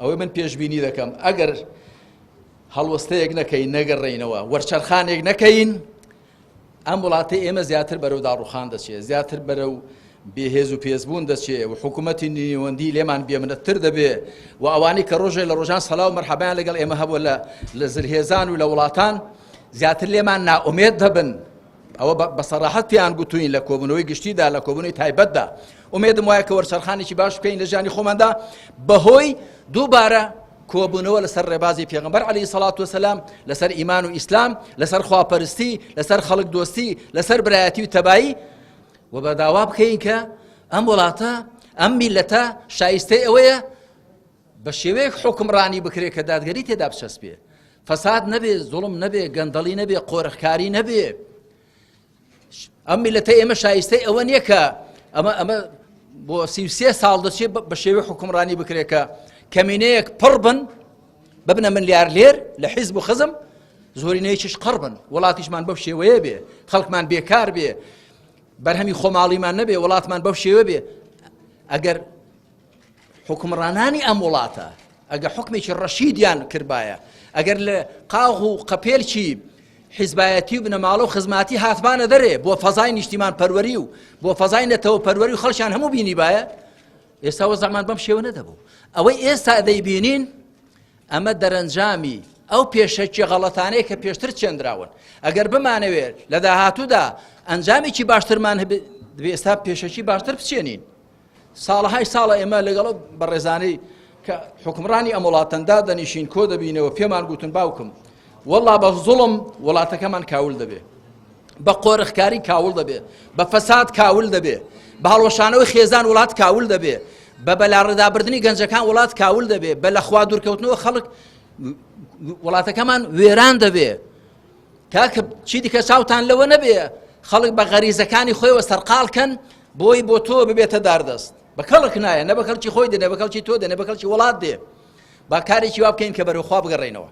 ئەوەی من پێشبینی دەکەم ئەگەر هەڵوەستەیەک نەکەین نەگەڕێینەوە وەرچەرخانێک نەکەین ئەم وڵاتەی ئێمە زیاتر بەرەو داڕوخان دەچێت زیاتر بەرەو بێهێز و پێزبوون دەچێ و حکوومەتی نێوەندی لێمان بێمنەتتر دەبێ و ئەوانەی کە ڕۆژێ لە ڕۆژان سەلاو مەرحەبایان لەگەڵ ئێمە هەبوو لە لە زلهێزان و لە وڵاتان زیاتر لێمان نائومێد دەبن ئەوە بە سەراحەت پێیان گوتوین لە کۆبوونەوەی گشتیدا لە کۆبوونەوەی تایبەتدا ئومێدم وایە کە وەرچەرخانێکی باش بکەین لە ژیانی خۆماندا بەهۆی دووبارە کۆبوونەوە لەسەر ڕێبازی پێغەمبەر عەلەیهی سەڵات وسلام لەسەر ئیمان و ئیسلام لەسەر خواپەرستی لەسەر خەڵک دۆستی لەسەر برایەتی و تەبایی و بەداوا بکەین کە ئەم وڵاتە ئەم میلەتە شایستەی ئەوەیە بە شێوەیەک حکمڕانی بکرێت کە دادگەری تێدا بچەسپێ فەساد نەبێ زوڵم نەبێ گەندەڵی نەبێ قۆرخکاری نەبێ ئەم میلەتە ئێمە شایستەی ئەوە نییە کە ئەمە ئەمە بۆ 33 ساڵ دەچێت بە شێوەی حکومڕانی بکرێت کە کەمینەیەک پڕ بن ببنە ملیار لێر لە حیزب و خزم زۆرینەیەکیش قڕ بن وڵاتیشمان بەو شێوەیە بێ خەڵکمان بێکار بێ بەرهەمی خۆماڵیمان نەبێ وڵاتمان بەو شێوە بێ ئەگەر حوکمڕانانی ئەم وڵاتە ئەگەر حوکمێکی ڕەشیدیان کردبایە، ئەگەر لە قاغ و قەپێلکی حیزبایەتی و بنەماڵە و خزماتی هاتبانە دەرێ بۆ فەزای نیشتیمان پەروەری و بۆ فەزای نەتەوە پەروەری و خەڵکیان هەموو بینیبایە ئێستا وەزعمان بەم شێوە نەدەبوو ئەوەی ئێستا دەیبینین ئەمە دەرەنجامی ئەو پێشەکی غەڵەتانەیە کە پێشتر چێندراون ئەگەر بمانەوێت لە داهاتوودا ئەنجامێکی باشترمان هەبێت ئێستا پێشەکی باشتر بچێنین ساڵەهای ساڵە ئێمە لەگەڵ ئەو بەڕێزانەی کە حوکمڕانی ئەم وڵاتەن دادەنیشین کۆ دەبینەوە پێمان گوتن باوکم وەڵا بە زوڵم وڵاتەکەمان کاول دەبێ بە قۆرخکاری کاول دەبێ بە فەساد کاول دەبێ بە هەڵوەشانەوەی خێزان وڵات کاول دەبێ بە بەلاڕێدابردنی گەنجەکان وڵات کاول دەبێ بە لەخوا دوورکەوتنەوە خەڵک وڵاتەکەمان وێران دەبێ کاکە چی دیکە چاوتان لەوە نەبێ خەڵک بە غەریزەکانی خۆیەوە سەرقاڵ کەن بۆی بۆ تۆ ببێتە داردەست بە کەڵک نایە نە بە کەڵکی خۆی دێ نە بە کەڵکی تۆ دێ نە بە کەڵکی وڵات دێ با کارێکی وا بکەین کە بەرەو خوا بگەڕێینەوە.